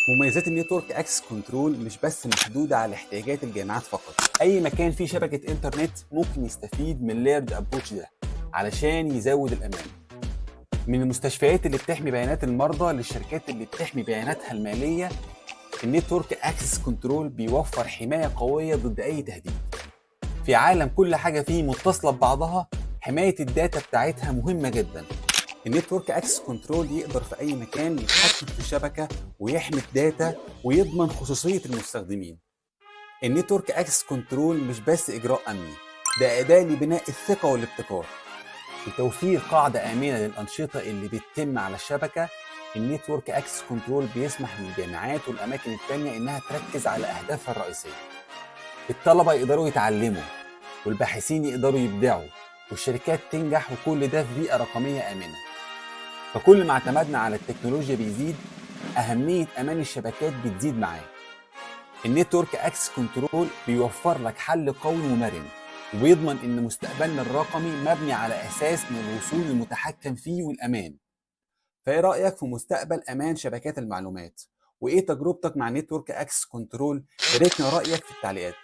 مميزات ال network access control مش بس محدودة على احتياجات الجامعات فقط. اي مكان فيه شبكة انترنت ممكن يستفيد من ال layered approach ده علشان يزود الامان. من المستشفيات اللي بتحمي بيانات المرضى للشركات اللي بتحمي بياناتها الماليه، ال network access control بيوفر حماية قوية ضد اي تهديد. في عالم كل حاجة فيه متصلة ببعضها، حماية ال data بتاعتها مهمة جدا. ال network access control يقدر في اي مكان يتحكم في الشبكة ويحمي ال data ويضمن خصوصية المستخدمين. ال network access control مش بس اجراء امني، ده اداه لبناء الثقة والابتكار. لتوفير قاعدة امنه للانشطه اللي بتتم على الشبكه، ال network access control بيسمح للجامعات والاماكن التانية انها تركز على اهدافها الرئيسيه. الطلبة يقدروا يتعلموا، والباحثين يقدروا يبدعوا، والشركات تنجح، وكل ده في بيئة رقمية امنه. فكل ما اعتمدنا على التكنولوجيا بيزيد، اهمية امان الشبكات بتزيد معاه. ال network access control بيوفر لك حل قوي ومرن، وبيضمن ان مستقبلنا الرقمي مبني على اساس من الوصول المتحكم فيه والامان. فايه رايك في مستقبل امان شبكات المعلومات؟ وايه تجربتك مع network access control؟ شاركنا رايك في التعليقات.